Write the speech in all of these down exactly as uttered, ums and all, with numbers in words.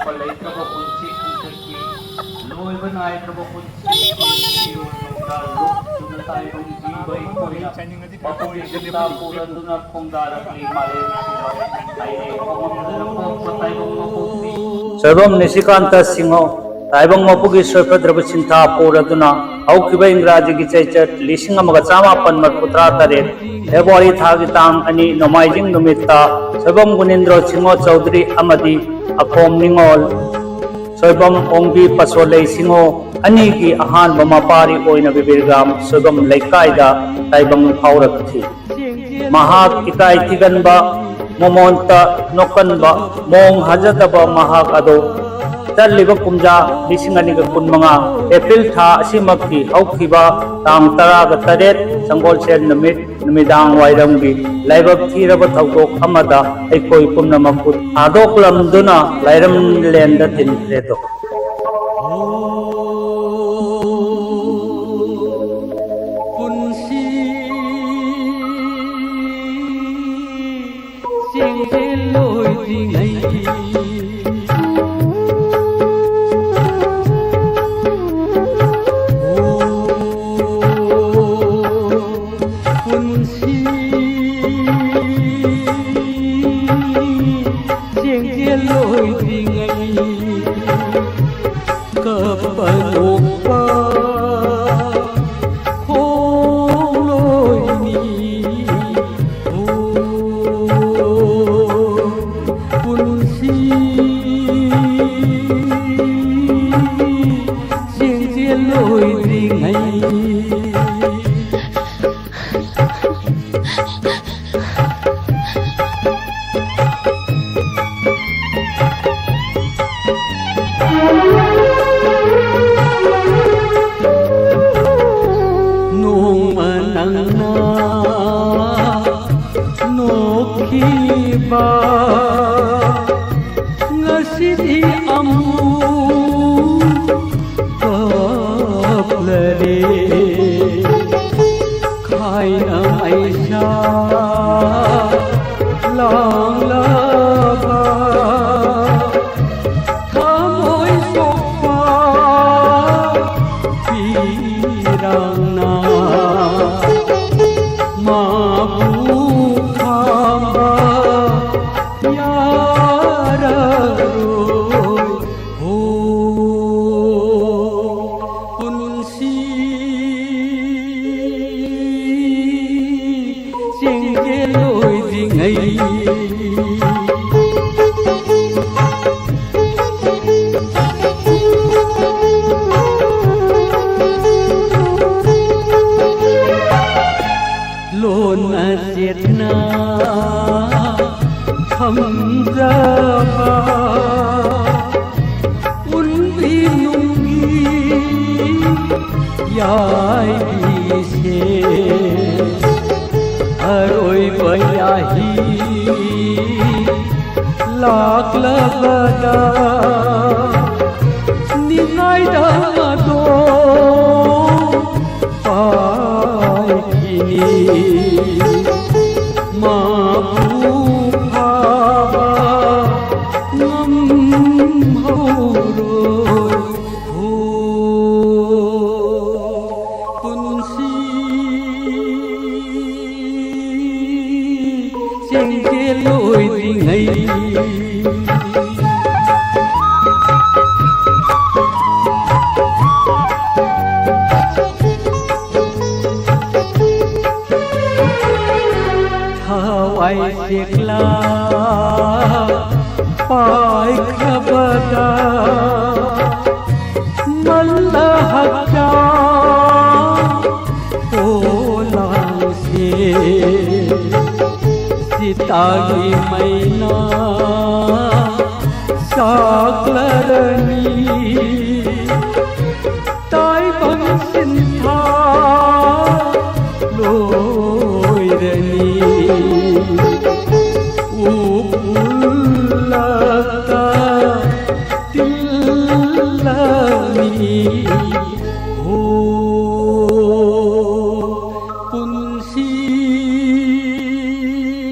ꯂꯩꯇ꯭ꯔꯕ ꯄꯨꯟꯁꯤ ꯈꯣꯡꯆꯠꯀꯤ ꯂꯣꯏꯕ ꯅꯥꯏꯗ꯭ꯔꯕ ꯄꯨꯟꯁꯤ ꯐꯤꯔꯣꯜꯗ ꯂꯨꯞꯇꯨꯅ ꯇꯥꯏꯕꯪ ꯖꯤꯕ ꯑꯩꯈꯣꯏꯅ ꯃꯄꯨꯒꯤ ꯆꯤꯟꯊꯥ ꯄꯨꯔꯗꯨꯅ ꯈꯣꯡꯗꯥꯔꯛꯂꯤ ꯃꯥꯂꯦꯝꯁꯤꯗ꯫ ꯍꯥꯏꯔꯦ ꯈꯣꯡꯉꯝꯗꯅ ꯄꯣꯛꯄ ꯇꯥꯏꯕꯪ ꯃꯄꯣꯛꯄꯤ꯫ ꯁꯣꯏꯕꯝ ꯅꯤꯁꯤꯀꯥꯟꯇ ꯁꯤꯡꯍ, ꯇꯥꯏꯕꯪ ꯃꯄꯨꯒꯤ ꯁꯣꯏꯐꯗ꯭ꯔꯕ ꯆꯤꯟꯊꯥ ꯄꯨꯔꯗꯨꯅ ꯍꯧꯈꯤꯕ ꯏꯪꯒ꯭ꯔꯥꯖꯤꯒꯤ ꯆꯩꯆꯠ ꯂꯤꯁꯤꯡ ꯑꯃꯒ ꯆꯥꯃꯥꯄꯟ ꯃꯔꯤꯐꯨ ꯇꯔꯥ ꯇꯔꯦꯠ ꯐꯦꯕ꯭ꯔꯨꯋꯥꯔꯤ ꯊꯥꯒꯤ ꯇꯥꯡ ꯑꯅꯤ ꯅꯣꯡꯃꯥꯏꯖꯤꯡ ꯅꯨꯃꯤꯠꯇ ꯁꯣꯏꯕꯝ ꯒꯨꯅꯤꯟꯗ꯭ꯔꯣ ꯁꯤꯡꯍ ꯆꯧꯗ꯭ꯔꯤ ꯑꯃꯗꯤ ꯑꯈꯣꯝ ꯅꯤꯉꯣꯜ ꯁꯣꯏꯕꯝ ꯑꯣꯡꯕꯤ ꯄꯁꯣꯂꯩ ꯁꯤꯡꯍ ꯑꯅꯤꯒꯤ ꯑꯍꯥꯟꯕ ꯃꯄꯥꯔꯤ ꯑꯣꯏꯅ ꯕꯤꯕꯤꯔꯒ꯭ꯔꯥꯝ ꯁꯣꯏꯕꯝ ꯂꯩꯀꯥꯏꯗ ꯇꯥꯏꯕꯪ ꯐꯥꯎꯔꯛꯈꯤ꯫ ꯃꯍꯥꯛ ꯏꯀꯥꯏ ꯊꯤꯒꯟꯕ, ꯃꯃꯣꯟꯇ ꯅꯣꯛꯀꯟꯕ, ꯃꯣꯡ ꯍꯥꯖꯗꯕ ꯃꯍꯥꯛ ꯑꯗꯨ ꯆꯠꯂꯤꯕ ꯀꯨꯝꯖꯥ ꯂꯤꯁꯤꯡ ꯑꯅꯤꯒ ꯀꯨꯟꯃꯉꯥ ꯑꯦꯄ꯭ꯔꯤꯜ ꯊꯥ ꯑꯁꯤꯃꯛꯀꯤ ꯍꯧꯈꯤꯕ ꯇꯥꯡ ꯇꯔꯥꯒ ꯇꯔꯦꯠ ꯁꯪꯒꯣꯜꯁꯦꯟ ꯅꯨꯃꯤꯠ ꯅꯨꯃꯤꯗꯥꯡ ꯋꯥꯏꯔꯝꯒꯤ ꯂꯥꯏꯕꯛ ꯊꯤꯔꯕ ꯊꯧꯗꯣꯛ ꯑꯃꯗ ꯑꯩꯈꯣꯏ ꯄꯨꯝꯅꯃꯛꯄꯨ ꯊꯥꯗꯣꯛꯂꯝꯗꯨꯅ ꯂꯥꯏꯔꯝꯂꯦꯟꯗ ꯇꯤꯟꯈ꯭ꯔꯦꯗꯣ꯫ ꯄꯨꯟꯁꯤ ꯆꯦꯡꯖꯦꯜ ꯂꯣꯏꯗ꯭ꯔꯤꯉꯩ꯫ ꯄꯨꯟꯁꯤ ꯆꯦꯡꯖꯦꯜ ꯂꯣꯏꯗ꯭ꯔꯤꯉꯩ꯫ ꯀꯞꯄ ꯅꯣꯛꯄ ꯈꯣꯡꯂꯣꯏꯅꯤ꯫ ꯄꯨꯟꯁꯤ ꯆꯦꯟꯖꯦꯜ ꯂꯣꯏꯗ꯭ꯔꯤꯉꯩ꯫ ꯅꯣꯡꯃ ꯅꯪꯅ ꯅꯣꯛꯈꯤꯕ, ꯉꯁꯤꯗꯤ ꯑꯃꯨꯛ ꯀꯞꯂꯔꯦ꯫ ꯈꯥꯏꯅ ꯃꯩꯁꯥ ꯂꯥꯡꯂꯕ ꯌꯥꯔꯔꯣꯏ꯫ ꯍꯣ, ꯄꯨꯟꯁꯤ ꯆꯦꯡꯖꯦꯜ ꯑꯣꯏꯗ꯭ꯔꯤꯉꯩ꯫ ꯂꯣꯟꯅ ꯆꯦꯠꯅ ꯊꯝꯖꯕ ꯎꯟꯕꯤ ꯅꯨꯡꯒꯤ ꯌꯥꯏꯕꯤꯁꯦ ꯑꯔꯣꯏꯕ ꯌꯥꯍꯤ ꯂꯥꯛꯂꯕꯗ ꯅꯤꯡꯉꯥꯏꯗ ꯑꯗꯣ ꯄꯥꯏꯈꯤꯅꯤ꯫ ꯃꯄꯨ ꯐꯥꯕ ꯉꯝꯍꯧꯔꯣꯏ꯫ ꯍꯣ, ꯄꯨꯟꯁꯤ ꯆꯦꯡꯖꯦꯜ ꯑꯣꯏꯗ꯭ꯔꯤꯉꯩ꯫ ꯊꯋꯥꯏ ꯆꯦꯛꯂꯥ ꯄꯥꯏꯈ꯭ꯔꯕꯗ ꯃꯜꯂ ꯍꯛꯆꯥꯡ ꯄꯣꯂꯥꯡꯁꯦ ꯆꯤꯇꯥꯒꯤ ꯃꯩꯅ ꯆꯥꯛꯂꯔꯅꯤ꯫ ꯇꯥꯏꯕꯪ ꯁꯤꯟꯊꯥ ꯂꯣꯏꯔꯅꯤ꯫ ꯎꯄꯨꯜꯂꯛꯇ ꯇꯤꯜꯂꯅꯤ꯫ ꯍꯣ, ꯄꯨꯟꯁꯤ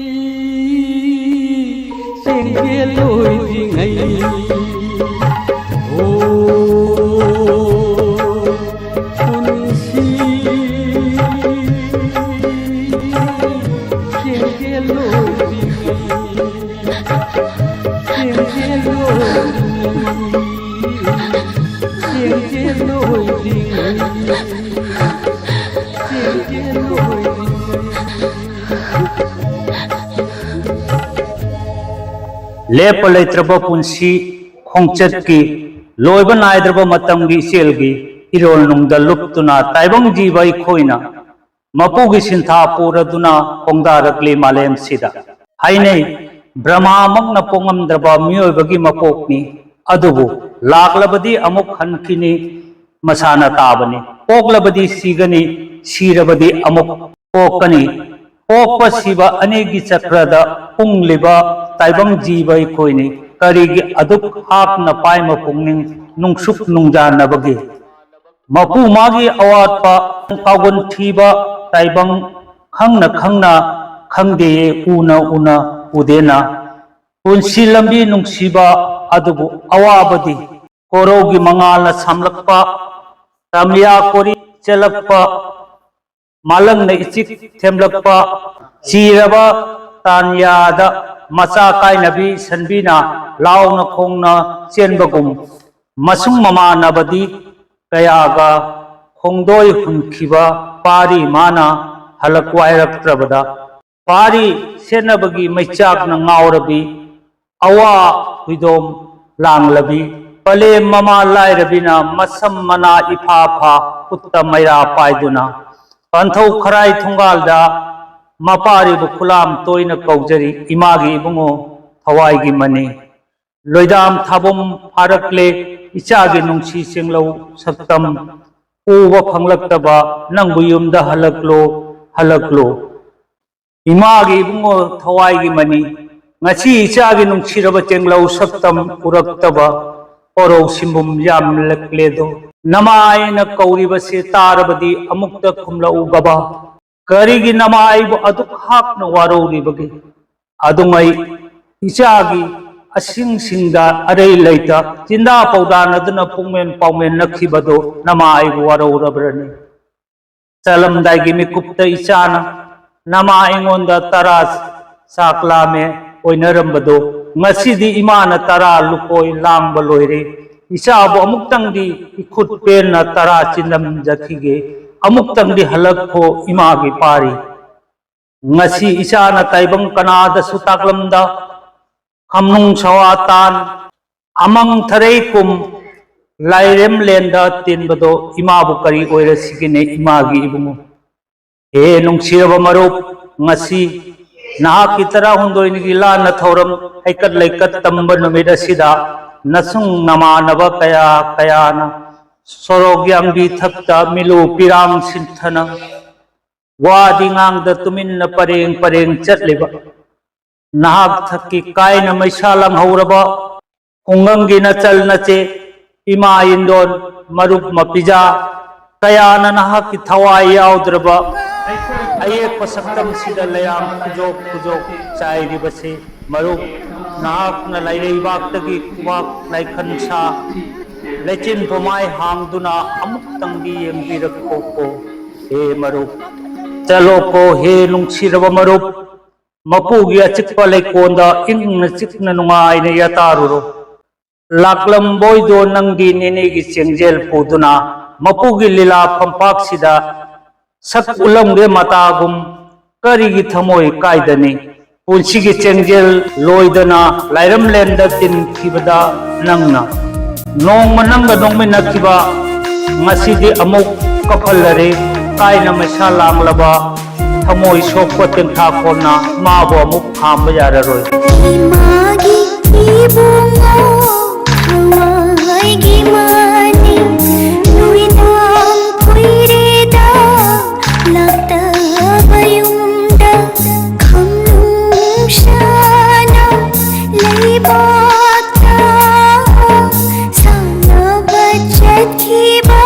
ꯆꯦꯡꯖꯦꯜ ꯑꯣꯏꯗ꯭ꯔꯤꯉꯩ꯫ ꯍꯣ, ꯄꯨꯟꯁꯤ ꯆꯦꯡꯖꯦꯜ ꯑꯣꯏꯗ꯭ꯔꯤꯉꯩ꯫ ꯂꯦꯞꯄ ꯂꯩꯇ꯭ꯔꯕ ꯄꯨꯟꯁꯤ ꯈꯣꯡꯆꯠꯀꯤ, ꯂꯣꯏꯕ ꯅꯥꯏꯗ꯭ꯔꯕ ꯃꯇꯝꯒꯤ ꯏꯆꯦꯜꯒꯤ ꯏꯔꯣꯜꯅꯨꯡꯗ ꯂꯨꯞꯇꯨꯅ ꯇꯥꯏꯕꯪ ꯖꯤꯕ ꯑꯩꯈꯣꯏꯅ ꯃꯄꯨꯒꯤ ꯁꯤꯟꯊꯥ ꯄꯨꯔꯗꯨꯅ ꯈꯣꯡꯗꯥꯔꯛꯂꯤ ꯃꯥꯂꯦꯝꯁꯤꯗ꯫ ꯍꯥꯏꯅꯩ, ꯕ꯭ꯔꯍꯃꯥꯃꯛꯅ ꯄꯣꯛꯉꯝꯗ꯭ꯔꯕ ꯃꯤꯑꯣꯏꯕꯒꯤ ꯃꯄꯣꯛꯅꯤ꯫ ꯑꯗꯨꯕꯨ ꯂꯥꯛꯂꯕꯗꯤ ꯑꯃꯨꯛ ꯍꯟꯈꯤꯅꯤ, ꯃꯁꯥꯅ ꯇꯥꯕꯅꯤ꯫ ꯄꯣꯛꯂꯕꯗꯤ ꯁꯤꯒꯅꯤ, ꯁꯤꯔꯕꯗꯤ ꯑꯃꯨꯛ ꯄꯣꯛꯀꯅꯤ꯫ ꯄꯣꯛꯄ ꯁꯤꯕ ꯑꯅꯤꯒꯤ ꯆꯀ꯭ꯔꯗ ꯎꯪꯂꯤꯕ ꯇꯥꯏꯕꯪ ꯖꯤꯕ ꯑꯩꯈꯣꯏꯅꯤ꯫ ꯀꯔꯤꯒꯤ ꯑꯗꯨꯛ ꯍꯥꯛꯅ ꯄꯥꯏꯃ ꯄꯨꯛꯅꯤꯡ ꯅꯨꯡꯁꯨꯛ ꯅꯨꯡꯖꯥꯟꯅꯕꯒꯦ? ꯃꯄꯨ ꯃꯥꯒꯤ ꯑꯋꯥꯠꯄ ꯀꯥꯎꯒꯟ ꯊꯤꯕ ꯇꯥꯏꯕꯪ ꯈꯪꯅ ꯈꯪꯅ ꯈꯪꯗꯦꯌꯦ, ꯎꯅ ꯎꯅ ꯎꯗꯦꯅ꯫ ꯄꯨꯟꯁꯤ ꯂꯝꯕꯤ ꯅꯨꯡꯁꯤꯕ ꯑꯗꯨꯕꯨ ꯑꯋꯥꯕꯗꯤ ꯀꯣꯔꯧꯒꯤ ꯃꯉꯥꯜꯅ ꯁꯥꯝꯂꯛꯄ, ꯔꯥꯃꯤꯌꯥ ꯀꯣꯔꯤ ꯆꯦꯜꯂꯛꯄ, ꯃꯥꯂꯪꯅ ꯏꯆꯤꯛ ꯊꯦꯝꯂꯛꯄ, ꯆꯤꯔꯕ ꯇꯥꯟꯌꯥꯗ ꯃꯆꯥ ꯀꯥꯏꯅꯕꯤ ꯁꯟꯕꯤꯅ ꯂꯥꯎꯅ ꯈꯣꯡꯅ ꯆꯦꯟꯕꯒꯨꯝ, ꯃꯁꯨꯡ ꯃꯃꯥꯟꯅꯕꯗꯤ ꯀꯌꯥꯒ ꯈꯣꯡꯗꯣꯏ ꯍꯨꯟꯈꯤꯕ ꯄꯥꯔꯤ ꯃꯥꯅ ꯍꯜꯂꯛ ꯋꯥꯏꯔꯛꯇ꯭ꯔꯕꯗ, ꯄꯥꯔꯤ ꯁꯦꯠꯅꯕꯒꯤ ꯃꯩꯆꯥꯛꯅ ꯉꯥꯎꯔꯕꯤ, ꯑꯋꯥ ꯍꯨꯏꯗꯣꯝ ꯂꯥꯡꯂꯕꯤ, ꯄꯂꯦꯝ ꯃꯃꯥ ꯂꯥꯏꯔꯕꯤꯅ ꯃꯁꯝ ꯃꯅꯥ ꯏꯐꯥ ꯐꯥ ꯈꯨꯠꯇ ꯃꯩꯔꯥ ꯄꯥꯏꯗꯨꯅ, ꯄꯟꯊꯧ ꯈꯔꯥꯏ ꯊꯣꯡꯒꯥꯜꯗ ꯃꯄꯥꯔꯤꯕꯨ ꯈꯨꯂꯥꯝ ꯇꯣꯏꯅ ꯀꯧꯖꯔꯤ, ꯏꯃꯥꯒꯤ ꯏꯕꯨꯡꯉꯣ ꯊꯋꯥꯏꯒꯤ ꯃꯅꯤ꯫ ꯂꯣꯏꯗꯥꯝ ꯊꯥꯕꯨꯝ ꯐꯥꯔꯛꯂꯦ, ꯏꯆꯥꯒꯤ ꯅꯨꯡꯁꯤ ꯆꯦꯡꯂꯧ ꯁꯛꯇꯝ ꯎꯕ ꯐꯪꯂꯛꯇꯕ, ꯅꯪꯕꯨ ꯌꯨꯝꯗ ꯍꯜꯂꯛꯂꯣ, ꯍꯜꯂꯛꯂꯣ꯫ ꯏꯃꯥꯒꯤ ꯏꯕꯨꯡꯉꯣ ꯊꯋꯥꯏꯒꯤ ꯃꯅꯤ, ꯉꯁꯤ ꯏꯆꯥꯒꯤ ꯅꯨꯡꯁꯤꯔꯕ ꯆꯦꯡꯂꯧ ꯁꯛꯇꯝ ꯎꯔꯛꯇꯕ ꯀꯣꯔꯧ ꯁꯤꯟꯕꯨꯝ ꯌꯥꯝꯂꯛꯂꯦꯗꯣ꯫ ꯅꯃꯥꯏꯅ ꯀꯧꯔꯤꯕꯁꯦ ꯇꯥꯔꯕꯗꯤ ꯑꯃꯨꯛꯇ ꯈꯨꯝꯂꯛꯎꯒꯕ꯫ ꯀꯔꯤꯒꯤ ꯅꯃꯥꯏꯕꯨ ꯑꯗꯨꯛ ꯍꯥꯛꯅ ꯋꯥꯔꯧꯔꯤꯕꯒꯦ? ꯑꯗꯨꯉꯩ ꯏꯆꯥꯒꯤ ꯑꯁꯤꯡꯁꯤꯡꯗ ꯑꯔꯩ ꯂꯩꯇ ꯆꯤꯟꯗꯥ ꯄꯧꯗꯥꯅꯗꯨꯅ ꯄꯨꯡꯃꯦꯟ ꯄꯥꯎꯃꯦꯟꯅꯈꯤꯕꯗꯨ ꯅꯃꯥꯏꯕꯨ ꯋꯥꯔꯧꯔꯕ꯭ꯔꯅꯤ? ꯆꯠꯂꯝꯗꯥꯏꯒꯤ ꯃꯤꯀꯨꯞꯇ ꯏꯆꯥꯅ ꯅꯃꯥ ꯑꯩꯉꯣꯟꯗ ꯇꯔꯥ ꯆꯥꯛ ꯂꯥꯝꯃꯦ ꯑꯣꯏꯅꯔꯝꯕꯗꯨ ꯉꯁꯤꯗꯤ ꯏꯃꯥꯅ ꯇꯔꯥ ꯂꯨꯀꯣꯏ ꯂꯥꯡꯕ ꯂꯣꯏꯔꯦ꯫ ꯏꯆꯥꯕꯨ ꯑꯃꯨꯛꯇꯪꯗꯤ ꯏꯈꯨꯠ ꯄꯦꯟꯅ ꯇꯔꯥ ꯆꯤꯟꯂꯝꯖꯈꯤꯒꯦ꯫ ꯑꯃꯨꯛꯇꯪꯗꯤ ꯍꯜꯂꯛꯈꯣ ꯏꯃꯥꯒꯤ ꯄꯥꯔꯤ꯫ ꯉꯁꯤ ꯏꯆꯥꯅ ꯇꯥꯏꯕꯪ ꯀꯅꯥꯗꯁꯨ ꯇꯥꯛꯂꯝꯗ, ꯈꯝꯅꯨꯡ ꯁꯋꯥ ꯇꯥꯟ, ꯑꯃꯪ ꯊꯔꯩ ꯀꯨꯝ, ꯂꯥꯏꯔꯦꯝꯂꯦꯟꯗ ꯇꯤꯟꯕꯗꯣ ꯏꯃꯥꯕꯨ ꯀꯔꯤ ꯑꯣꯏꯔꯁꯤꯒꯤꯅꯦ ꯏꯃꯥꯒꯤ ꯏꯕꯨꯡꯉꯣ? ꯍꯦ ꯅꯨꯡꯁꯤꯔꯕ ꯃꯔꯨꯞ, ꯉꯁꯤ ꯅꯍꯥꯛꯀꯤ ꯇꯔꯥꯍꯨꯝꯗꯣꯏꯅꯤꯒꯤ ꯂꯥꯟꯅ ꯊꯧꯔꯝ ꯍꯩꯀꯠ ꯂꯩꯀꯠ ꯇꯝꯕ ꯅꯨꯃꯤꯠ ꯑꯁꯤꯗ ꯅꯁꯨꯡ ꯅꯃꯥꯟꯅꯕ ꯀꯌꯥ ꯀꯌꯥꯅ ꯁꯣꯔꯣꯛ ꯌꯥꯡꯕꯤ ꯊꯛꯇ ꯃꯤꯂꯨ ꯄꯤꯔꯥꯡ ꯁꯤꯟꯊꯅ ꯋꯥꯗꯤ ꯉꯥꯡꯗ ꯇꯨꯃꯤꯟꯅ ꯄꯔꯦꯡ ꯄꯔꯦꯡ ꯆꯠꯂꯤꯕ ꯅꯍꯥꯛ ꯊꯛꯀꯤ ꯀꯥꯏꯅ ꯃꯩꯁꯥ ꯂꯥꯡꯍꯧꯔꯕ ꯈꯨꯡꯒꯪꯒꯤ ꯅꯆꯜ ꯅꯆꯦ, ꯏꯃꯥ ꯏꯟꯗꯣꯟ, ꯃꯔꯨꯞ ꯃꯄꯤꯖꯥ ꯀꯌꯥꯅ ꯅꯍꯥꯛꯀꯤ ꯊꯋꯥꯏ ꯌꯥꯎꯗ꯭ꯔꯕ ꯑꯌꯦꯛꯄ ꯁꯛꯇꯝꯁꯤꯗ ꯂꯩꯔꯥꯡ ꯈꯨꯖꯣꯛ ꯈꯨꯖꯣꯛ ꯆꯥꯏꯔꯤꯕꯁꯤ ꯃꯔꯨꯞ, ꯅꯍꯥꯛꯅ ꯂꯩꯔꯩꯕꯥꯛꯇꯒꯤ ꯈꯨꯕꯥꯛ ꯂꯥꯏꯈꯟ ꯁꯥ ꯂꯩꯆꯤꯟ ꯄꯨꯃꯥꯏ ꯍꯥꯡꯗꯨꯅ ꯑꯃꯨꯛꯇꯪꯗꯤ ꯌꯦꯡꯕꯤꯔꯛꯈꯣꯀꯣ꯫ ꯍꯦ ꯃꯔꯨꯞ, ꯆꯠꯂꯣꯀꯣ ꯍꯦ ꯅꯨꯡꯁꯤꯔꯕ ꯃꯔꯨꯞ, ꯃꯄꯨꯒꯤ ꯑꯆꯤꯛꯄ ꯂꯩꯀꯣꯟꯗ ꯏꯪꯅ ꯆꯤꯛꯅ ꯅꯨꯡꯉꯥꯏꯅ ꯌꯥꯇꯥꯔꯨꯔꯣ꯫ ꯂꯥꯛꯂꯝꯕꯣꯏꯗꯣ ꯅꯪꯗꯤ ꯅꯦꯅꯦꯒꯤ ꯆꯦꯡꯖꯦꯜ ꯄꯨꯗꯨꯅ ꯃꯄꯨꯒꯤ ꯂꯤꯂꯥ ꯐꯝꯄꯥꯛꯁꯤꯗ ꯁꯛ ꯎꯠꯂꯝꯒꯦ ꯃꯇꯥꯒꯨꯝ ꯀꯔꯤꯒꯤ ꯊꯃꯣꯏ ꯀꯥꯏꯗꯅꯤ? ꯄꯨꯟꯁꯤꯒꯤ ꯆꯦꯡꯖꯦꯜ ꯂꯣꯏꯗꯅ ꯂꯥꯏꯔꯝꯂꯦꯟꯗ ꯇꯤꯟꯈꯤꯕꯗ ꯅꯪꯅ ꯅꯣꯡꯃ ꯅꯪꯒ ꯅꯣꯡꯃꯤꯟꯅꯈꯤꯕ ꯉꯁꯤꯗꯤ ꯑꯃꯨꯛ ꯀꯞꯍꯜꯂꯔꯦ꯫ ꯀꯥꯏꯅ ꯃꯩꯁꯥ ꯂꯥꯡꯂꯕ ꯊꯃꯣꯏ ꯁꯣꯛꯄ ꯇꯦꯡꯊꯥꯈꯣꯟꯅ ꯃꯥꯕꯨ ꯑꯃꯨꯛ ꯈꯥꯝꯕ ꯌꯥꯔꯔꯣꯏ꯫ ꯏꯃꯥꯒꯤ ꯏꯕꯨꯡꯉꯣ ꯊꯋꯥꯏꯒꯤ ꯃꯥꯅꯤ ꯅꯨꯃꯤꯗꯥꯡ ꯀꯨꯏꯔꯦꯗ ꯂꯥꯛꯇꯕ ꯌꯨꯝꯗ ꯈꯝꯅꯨꯡꯁꯥꯅ ꯂꯩꯕꯥꯛꯇ ꯁꯥꯟꯅꯕ ꯆꯠꯈꯤꯕ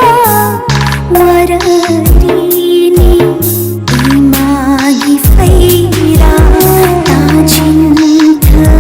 ꯋꯥꯔꯤꯅꯤ꯫ ꯏꯃꯥꯒꯤ ꯐꯩꯔꯥ ꯇꯥꯁꯤꯟꯊꯕ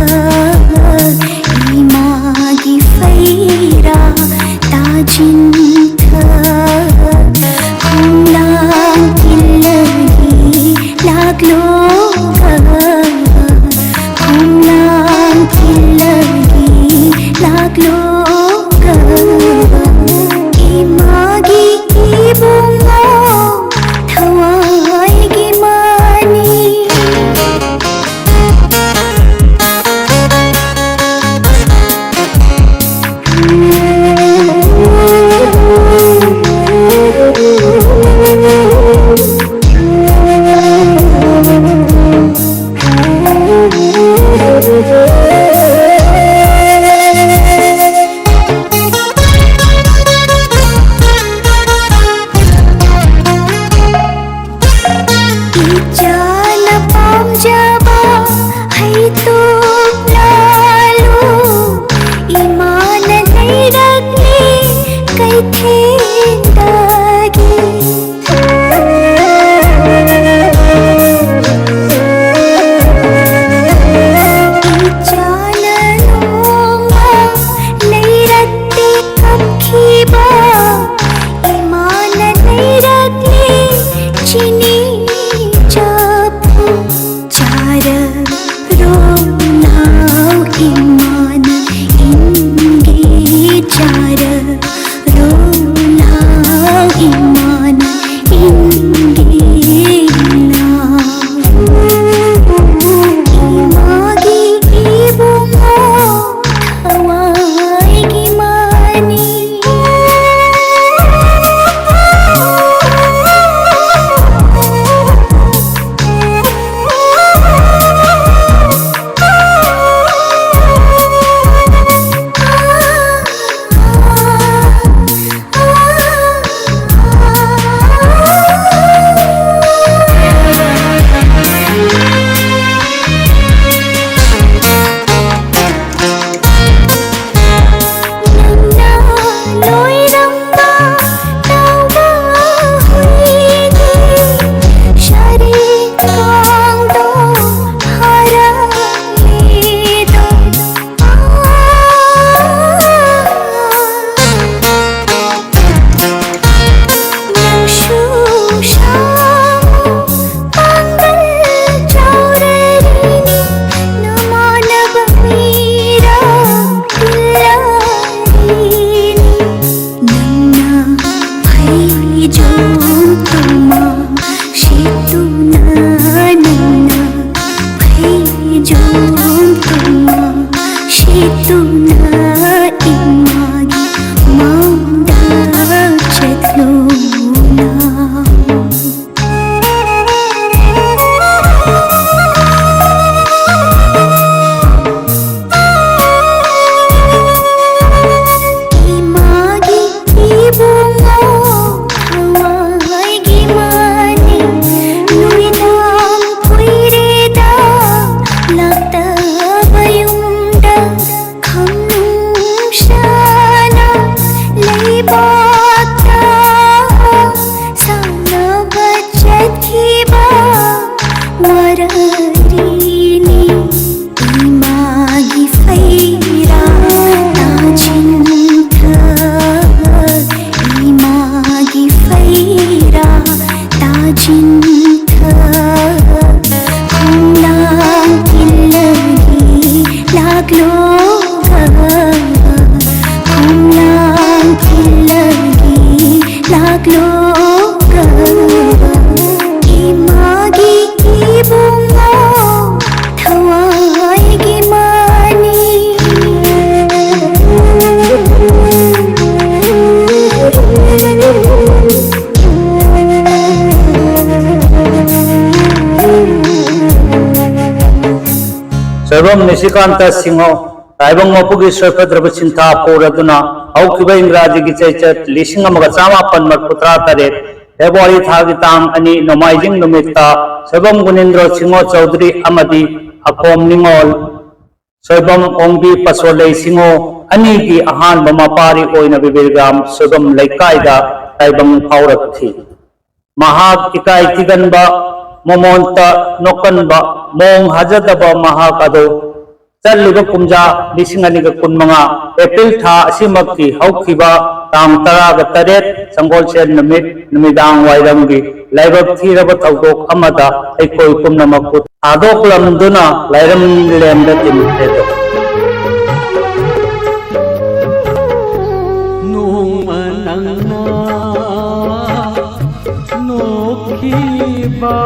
ꯏꯪꯒꯤ ꯆꯥꯔ ꯔꯣꯂꯥ ꯏꯃꯥꯅ ꯏꯪꯒꯤꯅ ꯏꯃꯥꯒꯤ ꯏꯕꯨꯡꯉꯣ ꯊꯋꯥꯏꯒꯤ ꯃꯥꯅꯤ꯫ ꯅꯤꯁꯤꯀꯥꯟꯇ ꯁꯤꯡꯍ, ꯇꯥꯏꯕꯪ ꯃꯄꯨꯒꯤ ꯁꯣꯏꯐꯗ꯭ꯔꯕ ꯁꯤꯟꯊꯥ ꯄꯨꯔꯗꯨꯅ ꯍꯧꯈꯤꯕ ꯏꯪꯒ꯭ꯔꯥꯖꯤꯒꯤ ꯆꯩꯆꯠ ꯂꯤꯁꯤꯡ ꯑꯃꯒ ꯆꯥꯃꯥꯄꯟ ꯃꯔꯤꯐꯨ ꯇꯔꯥ ꯇꯔꯦꯠ ꯐꯦꯕ꯭ꯔꯨꯋꯥꯔꯤ ꯊꯥꯒꯤ ꯇꯥꯡ ꯑꯅꯤ ꯅꯣꯡꯃꯥꯏꯖꯤꯡ ꯅꯨꯃꯤꯠꯇ ꯁꯣꯏꯕꯝ ꯒꯨꯅꯤꯟꯗ꯭ꯔꯣ ꯁꯤꯡꯍ ꯆꯧꯗ꯭ꯔꯤ ꯑꯃꯗꯤ ꯑꯈꯣꯝ ꯅꯤꯉꯣꯜ ꯁꯣꯏꯕꯝ ꯑꯣꯡꯕꯤ ꯄꯁꯣꯂꯩ ꯁꯤꯡꯍ ꯑꯅꯤꯒꯤ ꯑꯍꯥꯟꯕ ꯃꯄꯥꯔꯤ ꯑꯣꯏꯅ ꯕꯤꯕꯤꯔꯒ꯭ꯔꯥꯝ ꯁꯣꯏꯕꯝ ꯂꯩꯀꯥꯏꯗ ꯇꯥꯏꯕꯪ ꯐꯥꯎꯔꯛꯈꯤ꯫ ꯃꯍꯥꯛ ꯏꯀꯥꯏ ꯊꯤꯒꯟꯕ, ꯃꯃꯣꯟꯇ ꯅꯣꯛꯀꯟꯕ, ꯃꯑꯣꯡ ꯍꯥꯖꯗꯕ ꯃꯍꯥꯛ ꯑꯗꯨ ꯆꯠꯂꯤꯕ ꯀꯨꯝꯖꯥ ꯂꯤꯁꯤꯡ ꯑꯅꯤꯒ ꯀꯨꯟꯃꯉꯥ ꯑꯦꯄ꯭ꯔꯤꯜ ꯊꯥ ꯑꯁꯤꯃꯛꯀꯤ ꯍꯧꯈꯤꯕ ꯇꯥꯡ ꯇꯔꯥꯒ ꯇꯔꯦꯠ ꯁꯪꯒꯣꯜꯁꯦꯟ ꯅꯨꯃꯤꯠ ꯅꯨꯃꯤꯗꯥꯡ ꯋꯥꯏꯔꯝꯒꯤ ꯂꯥꯏꯕꯛ ꯊꯤꯔꯕ ꯊꯧꯗꯣꯛ ꯑꯃꯗ ꯑꯩꯈꯣꯏ ꯄꯨꯝꯅꯃꯛꯄꯨ ꯊꯥꯗꯣꯛꯂꯝꯗꯨꯅ ꯂꯥꯏꯔꯝꯂꯦꯟꯗ ꯇꯤꯟꯈ꯭ꯔꯦꯗꯣ꯫ ꯅꯣꯡꯃ ꯅꯪꯅ ꯅꯣꯛꯈꯤꯕ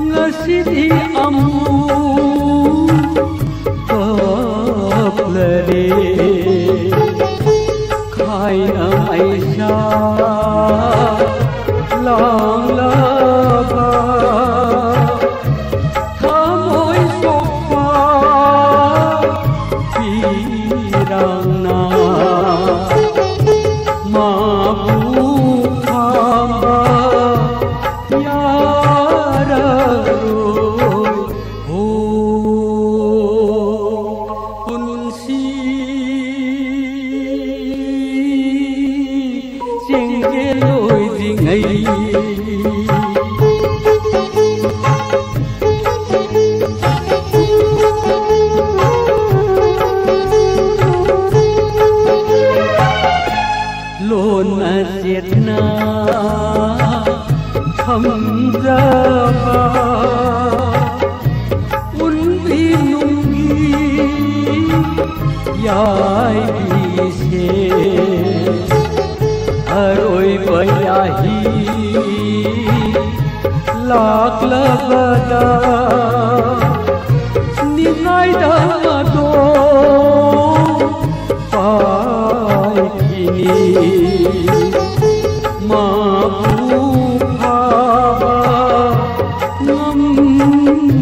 ꯉꯁꯤꯗꯤ ꯑꯃꯨꯛ ꯀꯞꯂꯔꯦ꯫ ꯈꯥꯏꯅ ꯃꯩꯁꯥ ꯂꯥꯡꯂꯕ ꯊꯃꯣꯏ ꯁꯣꯛꯄ ꯄꯤꯔꯥꯡꯅ ꯃꯥꯕꯨ ꯈꯥꯝꯕ ꯌꯥꯔꯔꯣꯏ꯫ ꯍꯣ ꯄꯨꯟꯁꯤ ꯆꯦꯡꯖꯦꯜ ꯑꯣꯏꯗ꯭ꯔꯤꯉꯩ꯫ ꯂꯣꯟꯅ ꯆꯦꯠꯅ ꯊꯝꯖꯕ ꯎꯟꯕꯤ ꯅꯨꯡꯒꯤ ꯌꯥꯏꯕꯤꯁꯦ ꯑꯔꯣꯏꯕ ꯌꯥꯍꯤ ꯂꯥꯛꯂꯕꯗ ꯅꯤꯡꯉꯥꯏꯗ ꯑꯗꯣ ꯄꯥꯏꯈꯤꯅꯤ꯫ ꯃꯥꯕꯨ ꯐꯥꯕ ꯉꯝꯍꯧꯔꯣꯏ꯫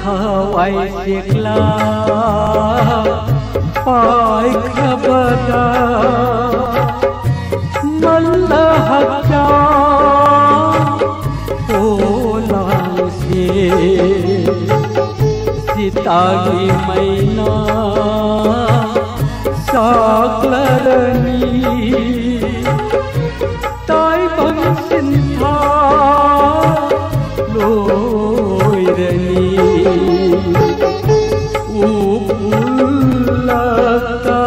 ꯊꯋꯥꯏ ꯆꯦꯛꯂꯥ ꯄꯥꯏꯈ꯭ꯔꯕꯗ ꯃꯜꯂ ꯍꯛꯆꯥꯡ ꯄꯣꯂꯥꯡꯁꯦ ꯁꯤꯇꯥꯒꯤ ꯃꯩꯅ ꯆꯥꯛꯂꯔꯅꯤ꯫ ꯇꯥꯏꯕꯪ ꯁꯤꯟꯊꯥ ꯂꯣꯏꯔꯅꯤ꯫ ꯎꯄꯨꯜꯂꯛꯇ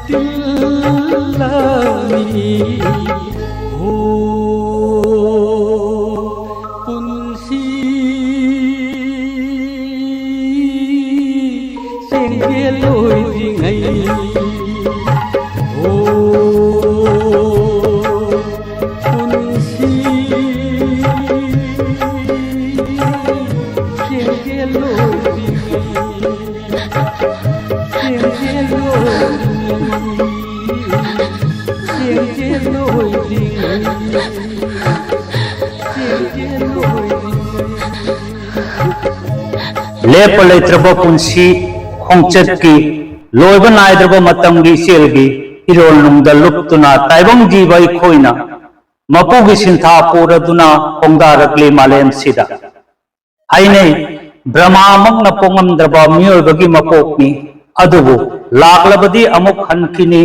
ꯇꯤꯜꯂꯅꯤ꯫ ꯍꯣ ꯄꯨꯟꯁꯤ ꯆꯦꯡꯒꯦꯜ ꯑꯣꯏꯗ꯭ꯔꯤꯉꯩ꯫ ꯍꯣ ꯄꯨꯟꯁꯤ ꯆꯦꯡꯒꯦꯜ ꯑꯣꯏꯗ꯭ꯔꯤꯉꯩ꯫ ꯆꯦꯡꯒꯦꯜ ꯑꯣꯏꯗ꯭ꯔꯤꯉꯩ꯫ ꯆꯦꯡꯒꯦꯜ ꯑꯣꯏꯗ꯭ꯔꯤꯉꯩ꯫ ꯆꯦꯡꯒꯦꯜ ꯑꯣꯏꯗ꯭ꯔꯤꯉꯩ꯫ ꯂꯦꯞꯄ ꯂꯩꯇ꯭ꯔꯕ ꯄꯨꯟꯁꯤ ꯈꯣꯡꯆꯠꯀꯤ, ꯂꯣꯏꯕ ꯅꯥꯏꯗ꯭ꯔꯕ ꯃꯇꯝꯒꯤ ꯏꯆꯦꯜꯒꯤ ꯏꯔꯣꯜꯅꯨꯡꯗ ꯂꯨꯞꯇꯨꯅ ꯇꯥꯏꯕꯪ ꯖꯤꯕ ꯑꯩꯈꯣꯏꯅ ꯃꯄꯨꯒꯤ ꯁꯤꯟꯊꯥ ꯄꯨꯔꯗꯨꯅ ꯈꯣꯡꯗꯥꯔꯛꯂꯤ ꯃꯥꯂꯦꯝꯁꯤꯗ꯫ ꯍꯥꯏꯅꯩ, ꯕ꯭ꯔꯍꯃꯥꯃꯛꯅ ꯄꯣꯛꯉꯝꯗ꯭ꯔꯕ ꯃꯤꯑꯣꯏꯕꯒꯤ ꯃꯄꯣꯛꯅꯤ, ꯑꯗꯨꯕꯨ ꯂꯥꯛꯂꯕꯗꯤ ꯑꯃꯨꯛ ꯍꯟꯈꯤꯅꯤ,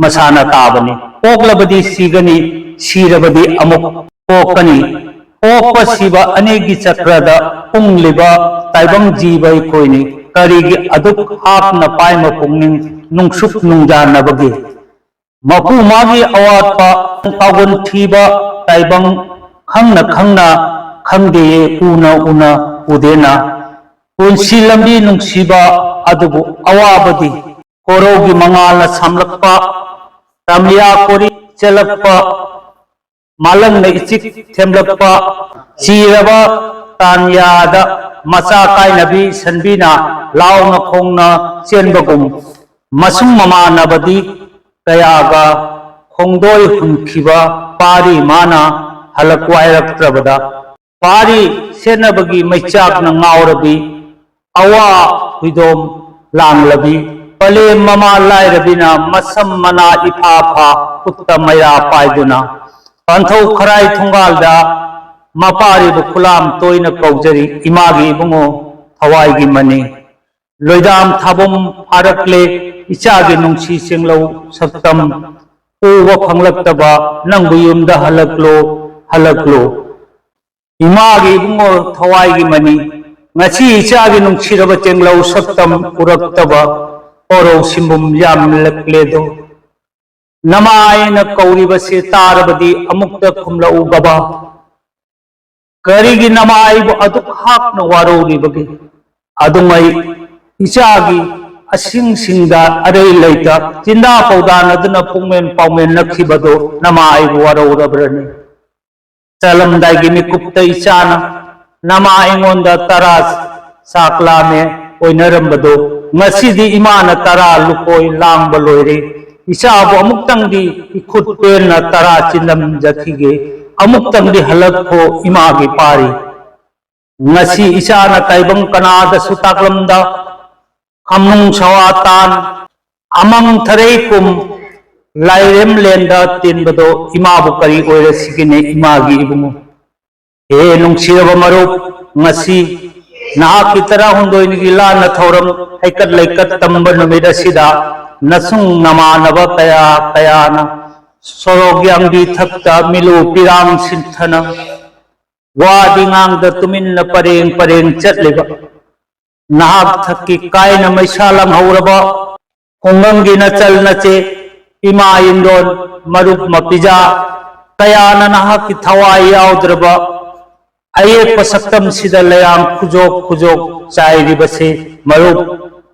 ꯃꯁꯥꯅ ꯇꯥꯕꯅꯤ꯫ ꯄꯣꯛꯂꯕꯗꯤ ꯁꯤꯒꯅꯤ, ꯁꯤꯔꯕꯗꯤ ꯑꯃꯨꯛ ꯄꯣꯛꯀꯅꯤ꯫ ꯄꯣꯛꯄ ꯁꯤꯕ ꯑꯅꯤꯒꯤ ꯆꯀ꯭ꯔꯗ ꯎꯪꯂꯤꯕ ꯇꯥꯏꯕꯪ ꯖꯤꯕ ꯑꯩꯈꯣꯏꯅꯤ꯫ ꯀꯔꯤꯒꯤ ꯑꯗꯨꯛ ꯍꯥꯞꯅ ꯄꯥꯏꯃ ꯄꯨꯛꯅꯤꯡ ꯅꯨꯡꯁꯨꯛ ꯅꯨꯡꯖꯥꯅꯕꯒꯦ? ꯃꯄꯨ ꯃꯥꯒꯤ ꯑꯋꯥꯠꯄ ꯄꯥꯎꯒꯨꯟ ꯊꯤꯕ ꯇꯥꯏꯕꯪ ꯈꯪꯅ ꯈꯪꯅ ꯈꯪꯗꯦꯌꯦ, ꯎꯅ ꯎꯅ ꯎꯗꯦꯅ꯫ ꯄꯨꯟꯁꯤ ꯂꯝꯕꯤ ꯅꯨꯡꯁꯤꯕ ꯑꯗꯨꯕꯨ ꯑꯋꯥꯕꯗꯤ ꯀꯣꯔꯧꯒꯤ ꯃꯉꯥꯜꯅ ꯁꯥꯝꯂꯛꯄ, ꯔꯥꯝꯂꯤꯌꯥ ꯀꯣꯔꯤ ꯆꯦꯜꯂꯛꯄ, ꯃꯥꯂꯪꯅ ꯏꯆꯤꯛ ꯊꯦꯝꯂꯛꯄ, ꯆꯤꯔꯕ ꯇꯥꯟꯌꯥꯗ ꯃꯆꯥ ꯀꯥꯏꯅꯕꯤ ꯁꯟꯕꯤꯅ ꯂꯥꯎꯅ ꯈꯣꯡꯅ ꯆꯦꯟꯕꯒꯨꯝ, ꯃꯁꯨꯡ ꯃꯃꯥꯟꯅꯕꯗꯤ ꯀꯌꯥꯒ ꯈꯣꯡꯗꯣꯏ ꯍꯨꯟꯈꯤꯕ ꯄꯥꯔꯤ ꯃꯥꯅ ꯍꯜꯂꯛ ꯋꯥꯏꯔꯛꯇ꯭ꯔꯕꯗ, ꯄꯥꯔꯤ ꯁꯦꯠꯅꯕꯒꯤ ꯃꯩꯆꯥꯛꯅ ꯉꯥꯎꯔꯕꯤ, ꯑꯋꯥ ꯍꯨꯏꯗꯣꯝ ꯂꯥꯡꯂꯕꯤ, ꯄꯂꯦꯝ ꯃꯃꯥ ꯂꯥꯏꯔꯕꯤꯅ ꯃꯁꯝ ꯃꯅꯥ ꯏꯐꯥ ꯐꯥ ꯈꯨꯠꯇ ꯃꯩꯔꯥ ꯄꯥꯏꯗꯨꯅ, ꯄꯥꯟꯊꯧ ꯈꯔꯥꯏ ꯊꯣꯡꯒꯥꯜꯗ ꯃꯄꯥꯔꯤꯕ ꯈꯨꯂꯥꯝ ꯇꯣꯏꯅ ꯀꯧꯖꯔꯤ, ꯏꯃꯥꯒꯤ ꯏꯕꯨꯡꯉꯣ ꯊꯋꯥꯏꯒꯤ ꯃꯅꯤ꯫ ꯂꯣꯏꯗꯥꯝ ꯊꯥꯕꯨꯝ ꯐꯥꯔꯛꯂꯦ, ꯏꯆꯥꯒꯤ ꯅꯨꯡꯁꯤ ꯆꯦꯡꯂꯧ ꯁꯛꯇꯝ ꯎꯕ ꯐꯪꯂꯛꯇꯕ, ꯅꯪꯕꯨ ꯌꯨꯝꯗ ꯍꯜꯂꯛꯂꯣ, ꯍꯜꯂꯛꯂꯣ꯫ ꯏꯃꯥꯒꯤ ꯏꯕꯨꯡꯉꯣ ꯊꯋꯥꯏꯒꯤ ꯃꯅꯤ, ꯉꯁꯤ ꯏꯆꯥꯒꯤ ꯅꯨꯡꯁꯤꯔꯕ ꯆꯦꯡꯂꯧ ꯁꯛꯇꯝ ꯎꯔꯛꯇꯕ ꯄꯣꯔꯧ ꯁꯤꯟꯕꯨꯝ ꯌꯥꯝꯂꯛꯂꯦꯗꯣ꯫ ꯅꯃꯥꯏꯅ ꯀꯧꯔꯤꯕꯁꯦ ꯇꯥꯔꯕꯗꯤ ꯑꯃꯨꯛꯇ ꯈꯨꯝꯂꯛꯎꯒꯕ꯫ ꯀꯔꯤꯒꯤ ꯅꯃꯥꯏꯕꯨ ꯑꯗꯨꯛ ꯍꯥꯛꯅ ꯋꯥꯔꯧꯔꯤꯕꯒꯦ? ꯑꯗꯨꯉꯩ ꯏꯆꯥꯒꯤ ꯑꯁꯤꯡꯁꯤꯡꯗ ꯑꯔꯩ ꯂꯩꯇ ꯆꯤꯟꯗꯥ ꯄꯧꯗꯥꯅꯗꯨꯅ ꯄꯨꯡꯃꯦꯟ ꯄꯥꯎꯃꯦꯟꯅꯈꯤꯕꯗꯣ ꯅꯃꯥꯏꯕꯨ ꯋꯥꯔꯧꯔꯕ꯭ꯔꯅꯤ? ꯆꯠꯂꯝꯗꯥꯏꯒꯤ ꯃꯤꯀꯨꯞꯇ ꯏꯆꯥꯅ ꯅꯃꯥ ꯑꯩꯉꯣꯟꯗ ꯇꯔꯥ ꯆꯥꯛ ꯂꯥꯝꯃꯦ ꯑꯣꯏꯅꯔꯝꯕꯗꯣ ꯉꯁꯤꯗꯤ ꯏꯃꯥꯅ ꯇꯔꯥ ꯂꯨꯀꯣꯏ ꯂꯥꯡꯕ ꯂꯣꯏꯔꯦ꯫ ꯏꯆꯥꯕꯨ ꯑꯃꯨꯛꯇꯪꯗꯤ ꯏꯈꯨꯠ ꯄꯦꯟꯅ ꯇꯔꯥ ꯆꯤꯟꯂꯝꯖꯈꯤꯒꯦ꯫ ꯑꯃꯨꯛꯇꯪꯗꯤ ꯍꯜꯂꯛꯈꯣ ꯏꯃꯥꯒꯤ ꯄꯥꯔꯤ꯫ ꯉꯁꯤ ꯏꯆꯥꯅ ꯇꯥꯏꯕꯪ ꯀꯅꯥꯗꯁꯨ ꯇꯥꯛꯂꯝꯗ ꯈꯝꯅꯨꯡ ꯁꯋꯥ ꯇꯥꯟ ꯑꯃꯪ ꯊꯔꯩ ꯀꯨꯝ ꯂꯥꯏꯔꯦꯝꯂꯦꯟꯗ ꯇꯤꯟꯕꯗꯣ ꯏꯃꯥꯕꯨ ꯀꯔꯤ ꯑꯣꯏꯔꯁꯤꯒꯦꯅꯦ ꯏꯃꯥꯒꯤ ꯏꯕꯨꯡꯉꯣ? ꯍꯦ ꯅꯨꯡꯁꯤꯔꯕ ꯃꯔꯨꯞ, ꯉꯁꯤ ꯅꯍꯥꯛꯀꯤ ꯇꯔꯥꯍꯨꯝꯗꯣꯏꯅꯤꯒꯤ ꯂꯥꯟꯅ ꯊꯧꯔꯝ ꯍꯩꯀꯠ ꯂꯩꯀꯠ ꯇꯝꯕ ꯅꯨꯃꯤꯠ ꯑꯁꯤꯗ ꯅꯁꯨꯡ ꯅꯃꯥꯟꯅꯕ ꯀꯌꯥ ꯀꯌꯥꯅ ꯁꯣꯔꯣꯛ ꯌꯥꯡꯕꯤ ꯊꯛꯇ ꯃꯤꯂꯨ ꯄꯤꯔꯥꯡ ꯁꯤꯟꯊꯅ ꯋꯥꯗꯤ ꯉꯥꯡꯗ ꯇꯨꯃꯤꯟꯅ ꯄꯔꯦꯡ ꯄꯔꯦꯡ ꯆꯠꯂꯤꯕ ꯅꯍꯥꯛ ꯊꯛꯀꯤ ꯀꯥꯏꯅ ꯃꯩꯁꯥ ꯂꯪꯍꯧꯔꯕ ꯈꯨꯡꯒꯪꯒꯤ ꯅꯆꯜ ꯅꯆꯦ, ꯏꯃꯥ ꯏꯟꯗꯣꯟ, ꯃꯔꯨꯞ ꯃꯄꯤꯖꯥ ꯀꯌꯥꯅ ꯅꯍꯥꯛꯀꯤ ꯊꯋꯥꯏ ꯌꯥꯎꯗ꯭ꯔꯕ ꯑꯌꯦꯛꯄ ꯁꯛꯇꯝꯁꯤꯗ ꯂꯩꯔꯥꯡ ꯈꯨꯖꯣꯛ ꯈꯨꯖꯣꯛ ꯆꯥꯏꯔꯤꯕꯁꯤ ꯃꯔꯨꯞ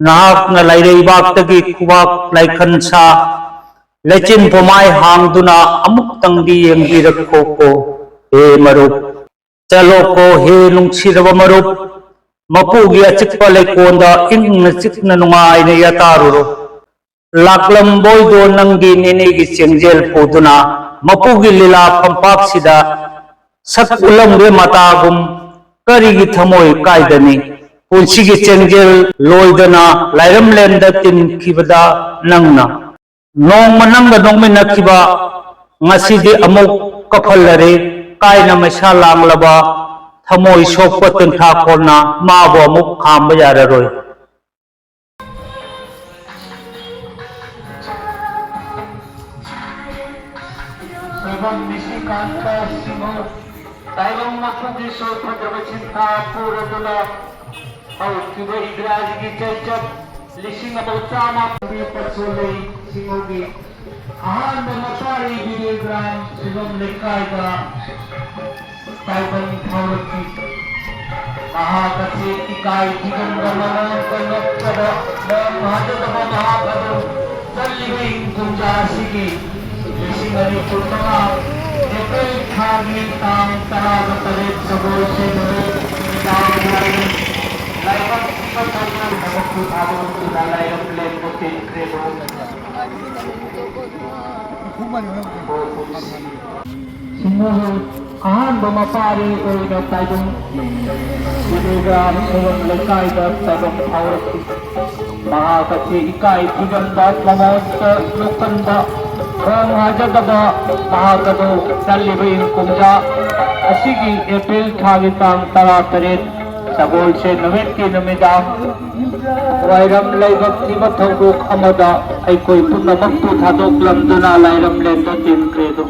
ꯅꯍꯥꯛꯅ ꯂꯩꯔꯩꯕꯥꯛꯇꯒꯤ ꯈꯨꯕꯥꯛ ꯂꯥꯏꯈꯟ ꯁꯥ ꯂꯩꯆꯤꯟ ꯄꯣꯃꯥꯏ ꯍꯥꯡꯗꯨꯅ ꯑꯃꯨꯛꯇꯪꯗꯤ ꯌꯦꯡꯕꯤꯔꯛꯈꯣꯀꯣ ꯍꯦ ꯃꯔꯨꯞ꯫ ꯆꯠꯂꯣꯀꯣ ꯍꯦ ꯅꯨꯡꯁꯤꯔꯕ ꯃꯔꯨꯞ, ꯃꯄꯨꯒꯤ ꯑꯆꯤꯛꯄ ꯂꯩꯀꯣꯜꯗ ꯏꯪꯅ ꯆꯤꯛꯅ ꯅꯨꯡꯉꯥꯏꯅ ꯌꯥꯇꯥꯔꯨꯔꯣ꯫ ꯂꯥꯛꯂꯝꯕꯣꯏꯗꯣ ꯅꯪꯒꯤ ꯅꯦꯅꯦꯒꯤ ꯆꯦꯡꯖꯦꯜ ꯄꯨꯗꯨꯅ ꯃꯄꯨꯒꯤ ꯂꯤꯂꯥ ꯐꯝꯄꯥꯛꯁꯤꯗ ꯁꯛ ꯎꯠꯂꯝꯒꯦ ꯃꯇꯥꯒꯨꯝ ꯀꯔꯤꯒꯤ ꯊꯃꯣꯏ ꯀꯥꯏꯗꯅꯤ? ꯄꯨꯟꯁꯤꯒꯤ ꯆꯦꯡꯖꯦꯜ ꯂꯣꯏꯗꯅ ꯂꯥꯏꯔꯝꯂꯦꯟꯗ ꯇꯤꯟꯈꯤꯕꯗ ꯅꯪꯅ ꯅꯣꯡꯃ ꯅꯪꯒ ꯅꯣꯡꯃꯤꯟꯅꯈꯤꯕ ꯉꯁꯤꯗꯤ ꯑꯃꯨꯛ ꯀꯞꯍꯜꯂꯔꯦ꯫ ꯀꯥꯏꯅ ꯃꯩꯁꯥ ꯂꯥꯡꯂꯕ ꯊꯃꯣꯏ ꯁꯣꯛꯄ ꯇꯤꯟꯊꯥ ꯀꯣꯟꯅ ꯃꯥꯕꯨ ꯑꯃꯨꯛ ꯈꯥꯝꯕ ꯌꯥꯔꯔꯣꯏ꯫ ꯁꯣꯏꯕꯝ ꯅꯤꯁꯤꯀꯥꯟꯇ ꯁꯤꯡꯍ, ꯇꯥꯏꯕꯪ ꯃꯄꯨꯒꯤ ꯁꯣꯏ ꯐꯖꯕ ꯆꯤꯟꯊꯥ ꯄꯨꯔꯗꯨꯅ ꯍꯧꯈꯤꯕ ꯏꯪꯒ꯭ꯔꯥꯖꯤꯒꯤ ꯆꯩꯆꯠ ꯂꯤꯁꯤꯡ ꯑꯃ ꯆꯥꯝꯃ ꯄꯥꯁꯣꯂꯩ ꯁꯤꯡꯍꯒꯤ ꯑꯍꯥꯟꯕ ꯃꯆꯥꯔꯤ ꯕꯤꯔꯦꯒ꯭ꯔꯥꯝ ꯁꯣꯏꯕꯝ ꯂꯩꯀꯥꯏꯗ ꯇꯥꯏꯕꯪ ꯐꯥꯎꯔꯛꯈꯤ꯫ ꯃꯍꯥꯛ ꯑꯁꯤ ꯏꯀꯥꯏ ꯊꯤꯒꯟꯕ, ꯃꯃꯥꯡꯗ ꯅꯣꯛꯄꯗ ꯃꯔꯝ ꯍꯥꯏꯗꯗꯕ ꯃꯍꯥꯛ ꯑꯗꯨ ꯆꯠꯂꯤꯕ ꯏꯪ ꯀꯨꯝꯖꯥ ꯑꯁꯤꯒꯤ ꯂꯤꯁꯤꯡ ꯑꯅꯤ ꯀꯨꯟꯃꯉꯥ ꯑꯦꯄ꯭ꯔꯤꯜ ꯊꯥꯒꯤ ꯇꯥꯡ ꯇꯔꯥꯒ ꯇꯔꯦꯠ ꯁꯒꯣꯜꯁꯦꯟ ꯅꯨꯃꯤꯠ ꯅꯨꯃꯤꯗꯥꯡ ꯋꯥꯏꯔꯝ ꯂꯥꯏꯕꯛ ꯊꯤꯕ ꯊꯧꯗꯣꯛ ꯊꯕꯛꯄꯨ ꯊꯥꯗꯣꯛꯇꯨꯅ ꯂꯥꯏꯔꯝꯂꯦꯟꯕ ꯇꯤꯟꯈ꯭ꯔꯦꯗꯣ꯫ ꯁꯤꯡꯍ ꯑꯍꯥꯟꯕ ꯃꯄꯥꯔꯤ ꯑꯣꯏꯅ ꯇꯥꯏꯕꯪ ꯁꯤꯗꯨꯒ ꯁꯣꯔꯣꯛ ꯂꯩꯀꯥꯏꯗ ꯇꯥꯏꯕꯪ ꯐꯥꯎꯔꯛꯈꯤ꯫ ꯃꯍꯥꯛ ꯑꯁꯤ ꯏꯀꯥꯏ ꯊꯤꯒꯟꯕ, ꯃꯃꯣꯟꯇ ꯅꯣꯛꯀꯟꯕ, ꯈꯣꯡ ꯍꯥꯏꯖꯗꯕ ꯃꯍꯥꯛ ꯑꯗꯨ ꯆꯠꯂꯤꯕ ꯏꯪ ꯀꯨꯝꯖꯥ ꯑꯁꯤꯒꯤ ꯑꯦꯄ꯭ꯔꯤꯜ ꯊꯥꯒꯤ ꯇꯥꯡ ꯇꯔꯥ ꯇꯔꯦꯠ ꯁꯒꯣꯜꯁꯦꯟ ꯅꯨꯃꯤꯠꯀꯤ ꯅꯨꯃꯤꯗꯥꯡ ꯋꯥꯏꯔꯝ ꯂꯥꯏꯕꯛ ꯊꯤꯕ ꯊꯧꯗꯣꯛ ꯑꯃꯗ ꯑꯩꯈꯣꯏ ꯄꯨꯝꯅꯃꯛꯄꯨ ꯊꯥꯗꯣꯛꯂꯝꯗꯨꯅ ꯂꯥꯏꯔꯝꯂꯦꯟꯗ ꯇꯤꯟꯈ꯭ꯔꯦꯗꯣ꯫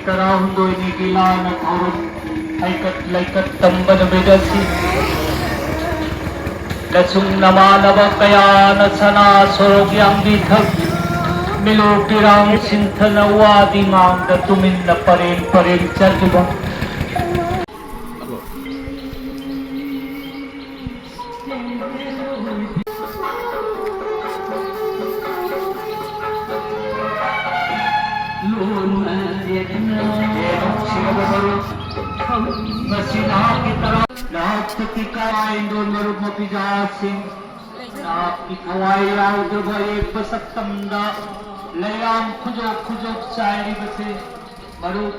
ꯇꯔꯥꯍꯨꯝꯗꯣꯏꯅꯤꯒꯤ ꯂꯥꯟꯅ ꯊꯧꯔꯝ ꯍꯩꯀꯠ ꯂꯩꯀꯠ ꯇꯝꯕ ꯅꯨꯃꯤꯠ ꯑꯁꯤ ꯅꯁꯨꯡ ꯅꯃꯥꯟꯅꯕ ꯀꯌꯥꯅ ꯁꯅꯥ ꯁꯣꯔꯣꯛ ꯌꯥꯝꯕꯤ ꯊꯛ ꯃꯤꯂꯨ ꯄꯤꯔꯥꯡ ꯁꯤꯟꯊꯅ ꯋꯥꯗꯤ ꯉꯥꯡꯗ ꯇꯨꯃꯤꯟꯅ ꯄꯔꯦꯡ ꯄꯔꯦꯡ ꯆꯠꯂꯤꯕ ꯅꯍꯥꯛꯀꯤ ꯊꯋꯥꯏ ꯌꯥꯎꯗ꯭ꯔꯕ ꯌꯦꯛꯄ ꯁꯛꯇꯝꯗ ꯂꯩꯔꯤꯕ ꯏꯃꯥꯒꯤ ꯏꯕꯨꯡꯉꯣ ꯊꯋꯥꯏ ꯌꯥꯎꯗ꯭ꯔꯕ ꯃꯔꯨꯞ ꯃꯄꯤꯖꯥꯁꯤꯡ, ꯅꯍꯥꯛꯀꯤ ꯊꯋꯥꯏ ꯌꯥꯎꯗ꯭ꯔꯕ ꯌꯦꯛꯄ ꯁꯛꯇꯝꯗ ꯂꯩꯔꯥꯡ ꯈꯨꯖꯣꯛ ꯈꯨꯖꯣꯛ ꯆꯥꯏꯔꯤꯕꯁꯦ, ꯃꯔꯨꯞ,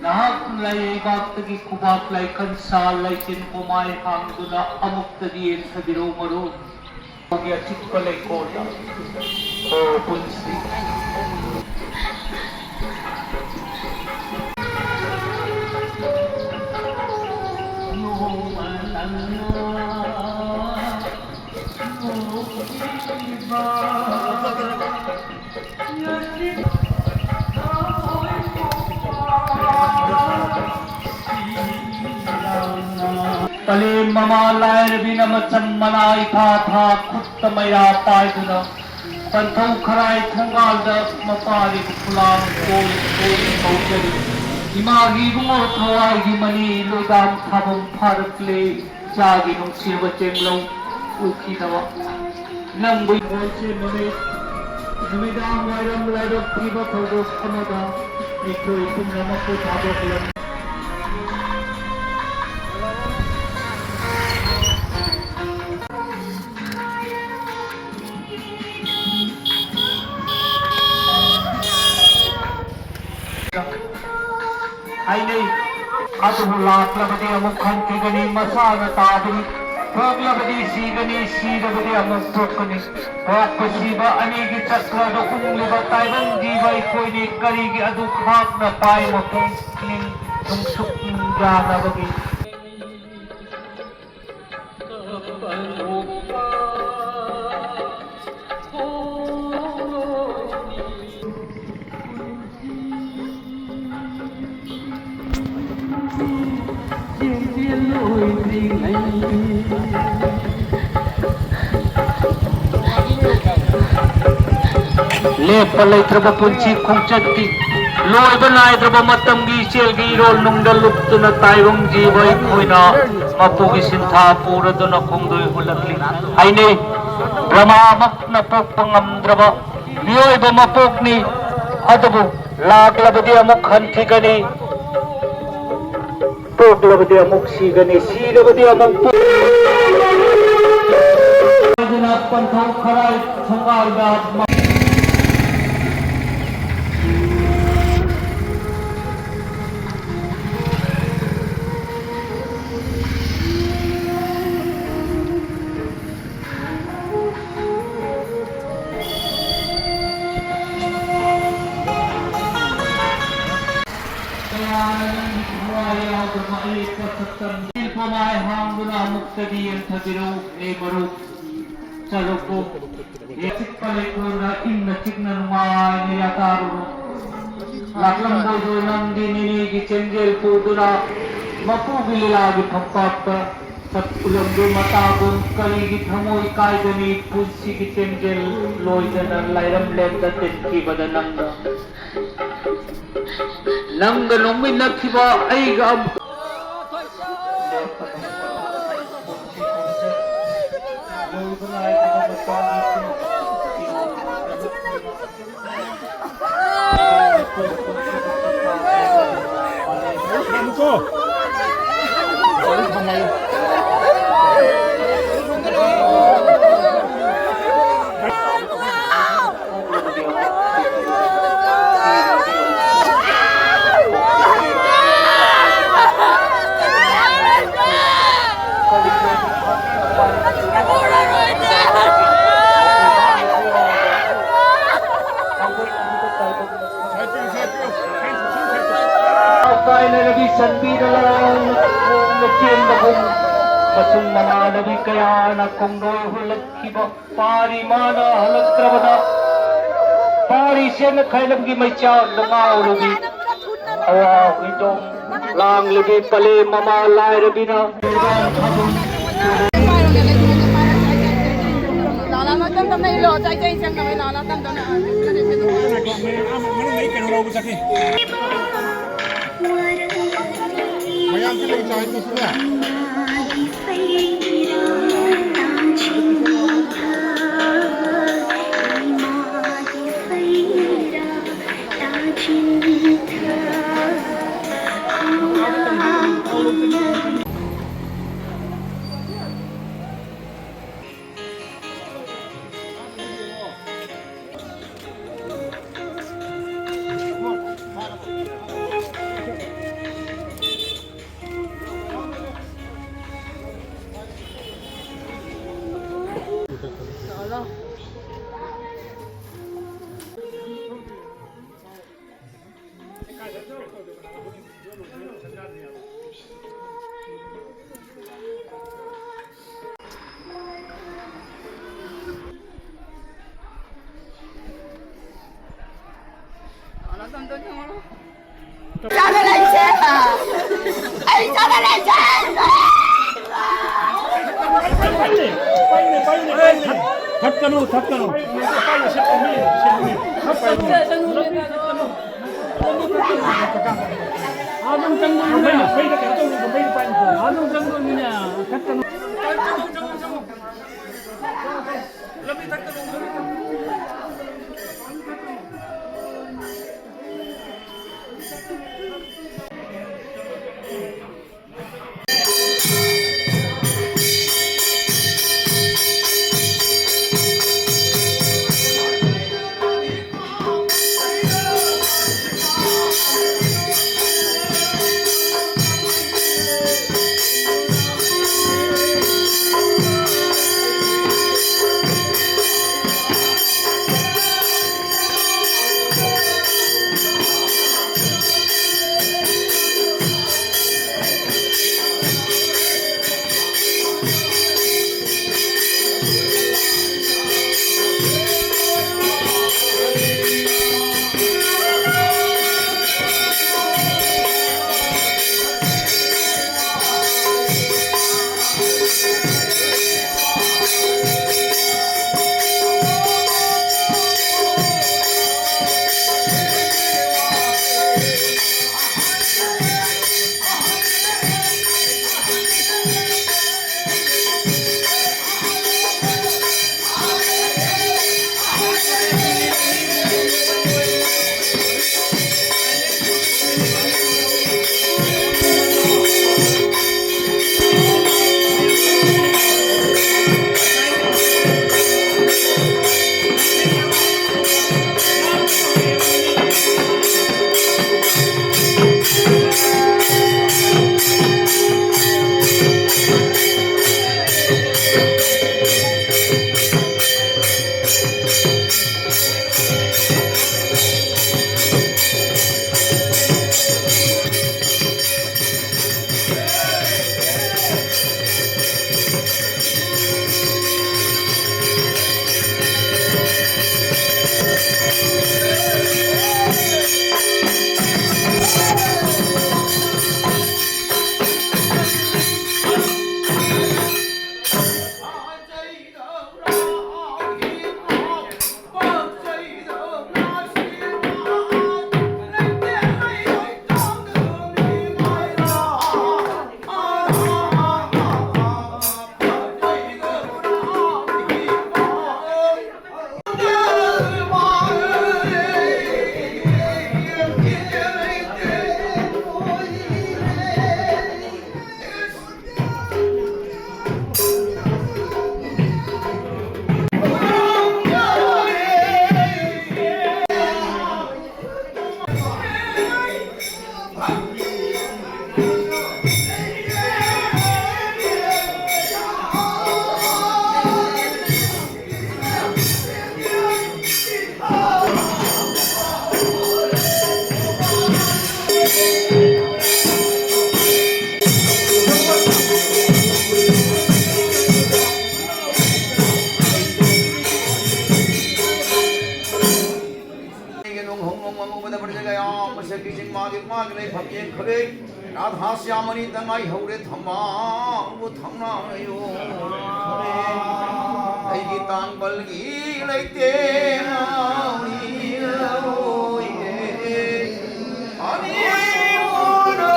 ꯅꯍꯥꯛ ꯂꯩꯕꯥꯛꯇꯒꯤ ꯈꯨꯕꯥꯛ ꯂꯥꯏꯈꯟ ꯁꯥ ꯂꯩꯆꯤꯟ ꯃꯃꯥꯏ ꯍꯥꯡꯗꯨꯅ ꯑꯃꯨꯛꯇꯗꯤ ꯌꯦꯡꯊꯕꯤꯔꯣ, ꯃꯔꯨꯞ꯫ ꯑꯆꯤꯛꯄ ꯂꯩꯀꯣꯜꯗ꯫ ꯑꯣ ꯄꯨꯟꯁꯤ꯫ ꯀꯂꯦꯟ ꯃꯃꯥ ꯂꯥꯏꯔꯕꯤꯅ ꯃꯆꯝ ꯃꯅꯥ ꯏꯊꯥ ꯊꯥ ꯈꯨꯠꯇ ꯃꯩꯔꯥ ꯄꯥꯏꯗꯨꯅ ꯄꯟꯊꯧ ꯈꯔꯥꯏ ꯊꯣꯡꯒꯥꯜꯗ ꯃꯄꯥꯔꯤꯕ ꯈꯨꯂꯥꯡ ꯀꯣꯏ ꯀꯣꯏ ꯍꯧꯖꯔꯤ꯫ ꯏꯃꯥꯒꯤ ꯏꯕꯨꯡꯉꯣ ꯊꯋꯥꯏꯒꯤ ꯃꯅꯤ ꯂꯣꯏꯗꯥꯝ ꯊꯥꯕꯝ ꯐꯥꯔꯛꯂꯦ꯫ ꯏꯆꯥꯒꯤ ꯅꯨꯡꯁꯤꯔꯕ ꯆꯦꯡꯂꯧ ꯎꯈꯤꯗꯕ ꯅꯪꯕꯨ꯫ ꯏꯪꯈꯣꯜꯁꯦ ꯅꯨꯃꯤꯠ ꯅꯨꯃꯤꯗꯥꯡ ꯋꯥꯏꯔꯝ ꯂꯥꯏꯕꯛ ꯊꯤꯕ ꯊꯧꯗꯣꯛ ꯑꯃꯗ ꯑꯩꯈꯣꯏ ꯄꯨꯝꯅꯃꯛꯄꯨ ꯊꯥꯗꯣꯛꯂꯝꯃꯤ꯫ ꯍꯥꯏꯅꯩ꯫ ꯑꯗꯨꯕꯨ ꯂꯥꯛꯂꯕꯗꯤ ꯑꯃꯨꯛ ꯍꯟꯈꯤꯒꯅꯤ, ꯃꯁꯥꯅ ꯇꯥꯕꯅꯤ꯫ ꯄꯣꯛꯂꯕꯗꯤ ꯁꯤꯒꯅꯤ, ꯁꯤꯔꯕꯗꯤ ꯑꯃꯨꯛ ꯄꯣꯛꯀꯅꯤ꯫ ꯄꯣꯛꯄ ꯁꯤꯕ ꯑꯅꯤꯒꯤ ꯆꯀ꯭ꯔꯗ ꯎꯪꯂꯤꯕ ꯇꯥꯏꯕꯪ ꯖꯤꯕ ꯑꯩꯈꯣꯏꯅꯤ ꯀꯔꯤꯒꯤ ꯑꯗꯨ ꯈꯥꯛꯅ ꯄꯥꯏ ꯃꯄꯨꯡ ꯅꯨꯡꯁꯨꯛ ꯅꯨꯡꯖꯥꯅꯕꯒꯤ? ꯂꯦꯞꯄ ꯂꯩꯇ꯭ꯔꯕ ꯄꯨꯟꯁꯤ ꯈꯣꯡꯆꯠꯀꯤ ꯂꯣꯏꯕ ꯅꯥꯏꯗ꯭ꯔꯕ ꯃꯇꯝꯒꯤ ꯏꯆꯦꯜꯒꯤ ꯏꯔꯣꯜ ꯅꯨꯡꯗ ꯂꯨꯞꯇꯨꯅ ꯇꯥꯏꯕꯪ ꯖꯤꯕ ꯑꯩꯈꯣꯏꯅ ꯃꯄꯨꯒꯤ ꯁꯤꯟꯊꯥ ꯄꯨꯔꯗꯨꯅ ꯈꯣꯡꯗꯣꯏ ꯍꯨꯜꯂꯛꯂꯤ ꯍꯥꯏꯅꯩ꯫ ꯕ꯭ꯔꯍꯃꯥꯃꯛꯅ ꯄꯣꯛꯄ ꯉꯝꯗ꯭ꯔꯕ ꯃꯤꯑꯣꯏꯕ ꯃꯄꯣꯛꯅꯤ꯫ ꯑꯗꯨꯕꯨ ꯂꯥꯛꯂꯕꯗꯤ ꯑꯃꯨꯛ ꯍꯟꯈꯤꯒꯅꯤ꯫ ꯄꯣꯛꯂꯕꯗꯤ ꯑꯃꯨꯛ ꯁꯤꯒꯅꯤ, ꯁꯤꯔꯕꯗꯤ ꯑꯃꯨꯛ ꯄꯣꯛ-꯫ ꯑꯗꯨꯅ ꯄꯟꯊꯧ ꯈꯔꯥꯏ ꯊꯣꯡꯒꯥꯜꯗ ꯀꯌꯥꯅ ꯅꯪꯒꯤ ꯊꯋꯥꯏ ꯌꯥꯎꯗꯕ ꯑꯌꯦꯛꯄ ꯁꯛꯇꯝ ꯄꯃꯥꯏ ꯍꯥꯡꯗꯨꯅ ꯑꯃꯨꯛꯇꯗꯤ ꯌꯦꯡꯊꯕꯤꯔꯛꯎ, ꯍꯦ ꯃꯔꯨꯞ꯫ ꯆꯠꯂꯨꯀꯣ꯫ ꯆꯤꯛꯄ ꯂꯩꯀꯣꯜꯗ ꯏꯪꯅ ꯆꯤꯛꯅ ꯅꯨꯡꯉꯥꯏꯅ ꯌꯥꯇꯥꯔꯨꯔꯣ꯫ ꯂꯥꯛꯂꯝꯕꯗꯣ ꯅꯪꯗꯤ ꯅꯤꯅꯤꯒꯤ ꯆꯦꯡꯖꯦꯜ ꯄꯨꯗꯨꯅ ꯃꯄꯨꯒꯤ ꯂꯤꯂꯥꯒꯤ ꯐꯝꯄꯥꯛꯇ ꯁꯛ ꯎꯂꯝꯕꯤ ꯃꯇꯥꯒꯨꯝ ꯀꯔꯤꯒꯤ ꯊꯃꯣꯏ ꯀꯥꯏꯒꯅꯤ? ꯄꯨꯟꯁꯤꯒꯤ ꯆꯦꯡꯖꯦꯜ ꯂꯣꯏꯗꯅ ꯂꯥꯏꯔꯝꯂꯦꯟꯗ ꯇꯤꯟꯈꯤꯕꯗ ꯅꯪꯅ ꯅꯪꯒ ꯅꯣꯡꯃꯤꯟꯅꯈꯤꯕ ꯑꯩꯒ ꯑꯃꯨꯛ ꯀꯥꯏꯅꯔꯕꯤ ꯁꯟꯕꯤꯗ ꯂꯥꯎꯅ ꯈꯣꯡꯅ ꯆꯦꯟꯕꯒꯨꯝ, ꯃꯁꯨꯡ ꯃꯃꯥꯟꯅꯕꯤ ꯀꯌꯥꯅ ꯈꯣꯡꯗꯣꯏ ꯍꯨꯜꯂꯛꯈꯤꯕ ꯄꯥꯔꯤ ꯃꯥꯅ ꯍꯜꯂꯛꯇ꯭ꯔꯕꯗ, ꯄꯥꯔꯤ ꯁꯦꯟꯅ ꯈꯥꯏꯂꯝꯒꯤ ꯃꯩꯆꯥꯛꯇ ꯉꯥꯎꯔꯕꯤ ꯑꯋꯥ ꯍꯨꯏꯗꯣꯡ ꯂꯥꯡꯂꯤꯕꯤ ꯄꯂꯦꯝ ꯃꯃꯥ ꯂꯥꯏꯔꯕꯤꯅ ꯂꯥꯂꯥ ꯅꯣꯏ ꯇꯝ ꯇꯝꯅ ꯏꯜꯂꯣ, ꯆꯥꯏ ꯆꯥꯏ ꯆꯪꯅꯕ ꯂꯥꯂꯥ ꯇꯝ ꯇꯝꯅ꯫ ꯃꯌꯥꯝ ꯃꯅꯨꯡꯗꯒꯤ ꯀꯩꯅꯣ ꯂꯧꯕ ꯆꯠꯈꯤ꯫ ꯃꯌꯥꯝꯁꯨ ꯂꯩ ꯆꯥꯏ ꯃꯤꯁꯤꯅꯦ꯫ ꯆꯥꯅ ꯂꯩꯁꯦ꯫ ꯑꯩ ꯆꯥꯅ ꯂꯩꯁꯦ꯫ ꯊꯠꯀꯅꯨ, ꯊꯠꯀꯅꯨ꯫ ꯑꯗꯨꯝ ꯆꯪꯒꯅꯨ꯫ ꯑꯗꯨꯝ ꯆꯪꯒꯅꯨ꯫ ꯊꯠꯀꯅꯨ꯫ ꯑꯩꯒꯤ ꯅꯣꯡ ꯍꯧ ꯅꯣꯡ ꯑꯃꯨꯕꯗ ꯄꯨꯔꯖꯒ ꯌꯥꯝ ꯃꯁꯛꯀꯤ ꯆꯤꯡ ꯃꯥꯒꯤ ꯃꯥꯒꯤ ꯂꯩꯐꯝ ꯌꯦꯡꯈꯔꯦ꯫ ꯔꯥꯙꯥ ꯁ꯭ꯌꯥꯃꯅꯤ ꯇꯉꯥꯏ ꯍꯧꯔꯦ ꯊꯝꯕꯥꯜꯕꯨ ꯊꯧꯅꯥ ꯌꯣꯡꯈꯔꯦ꯫ ꯑꯩꯒꯤ ꯇꯥꯡꯕꯜꯒꯤ ꯂꯩꯇꯦꯡ ꯉꯥꯎꯔꯤꯔꯣꯏꯌꯦ꯫ ꯑꯅꯤ ꯎꯅ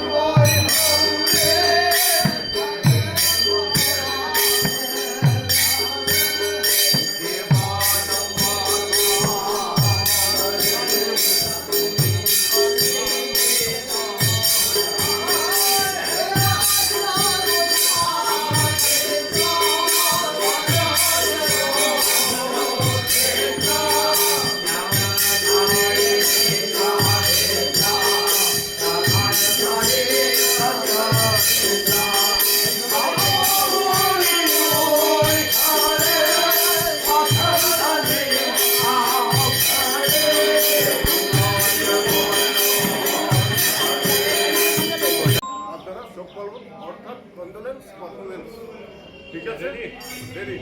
ꯂꯣꯏꯍꯧꯔꯦ꯫ অর্থাৎ কন্ডোলেন্স পারফরমেন্স। ঠিক আছে? রেডি।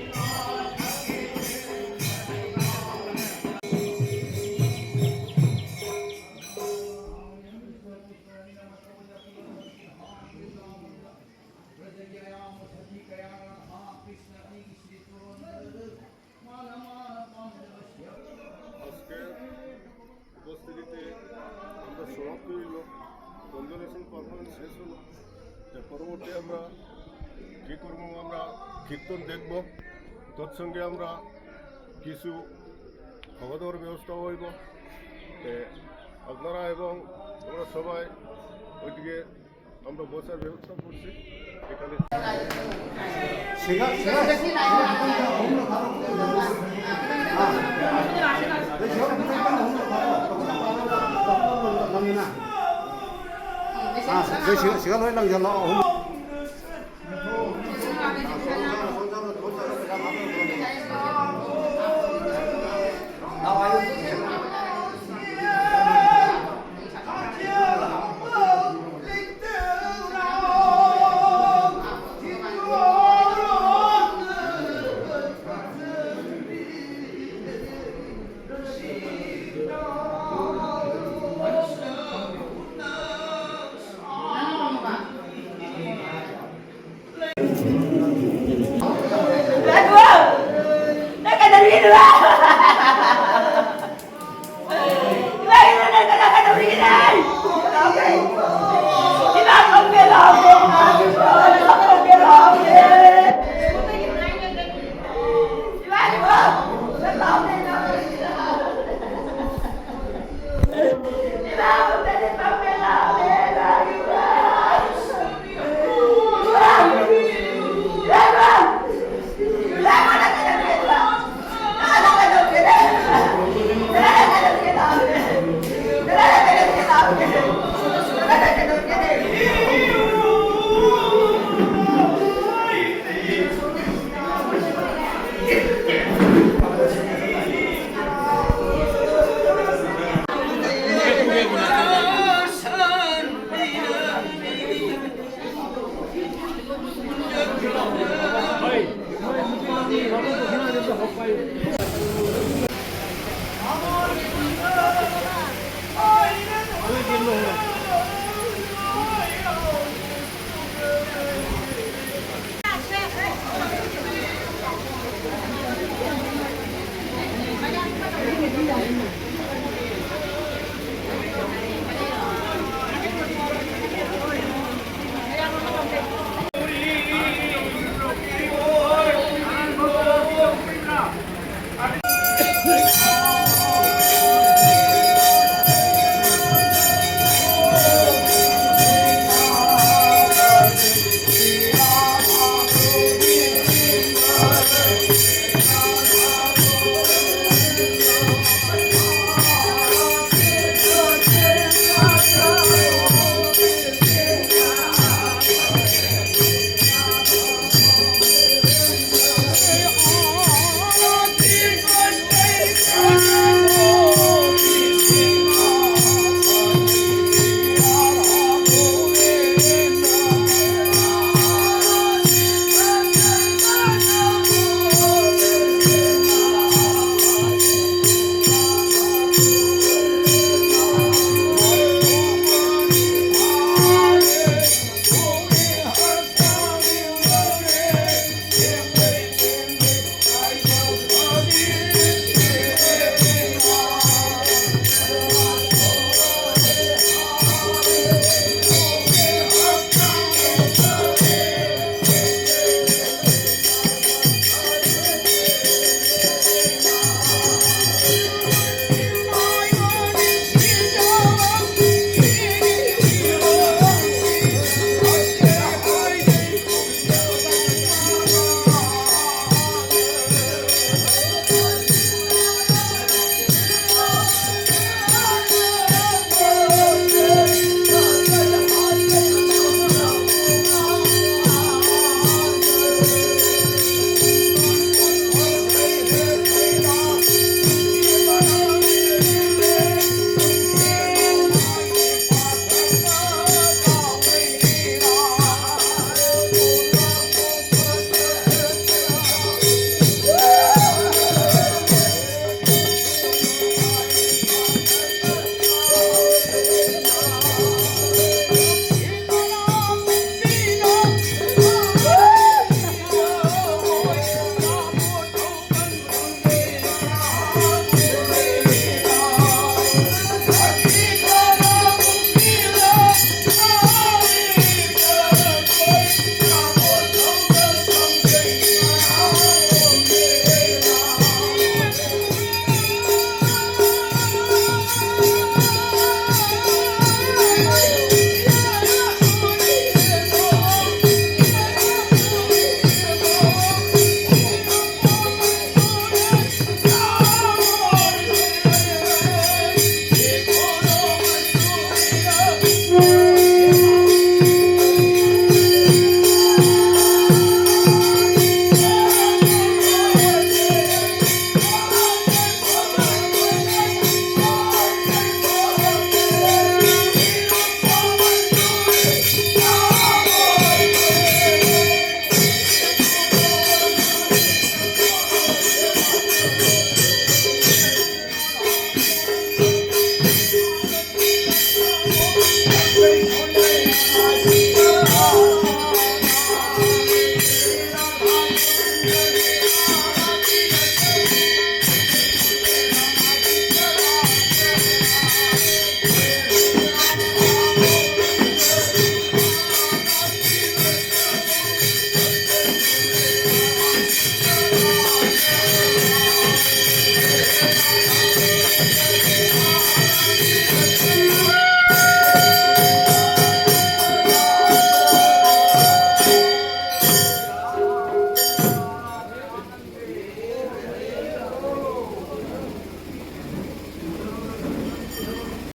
আজকে উপস্থিতিতে আমরা সমাপ্ত হইল, কন্ডোলেশন পারফরমেন্স শেষ হলো। যে পরবর্তী আমরা কী করবো, আমরা কীর্তন দেখব, তৎসঙ্গে আমরা কিছু খাওয়া দাওয়ার ব্যবস্থা হইব। তে আপনারা এবং আমরা সবাই ওইদিকে আমরা বসার ব্যবস্থা করছি এখানে।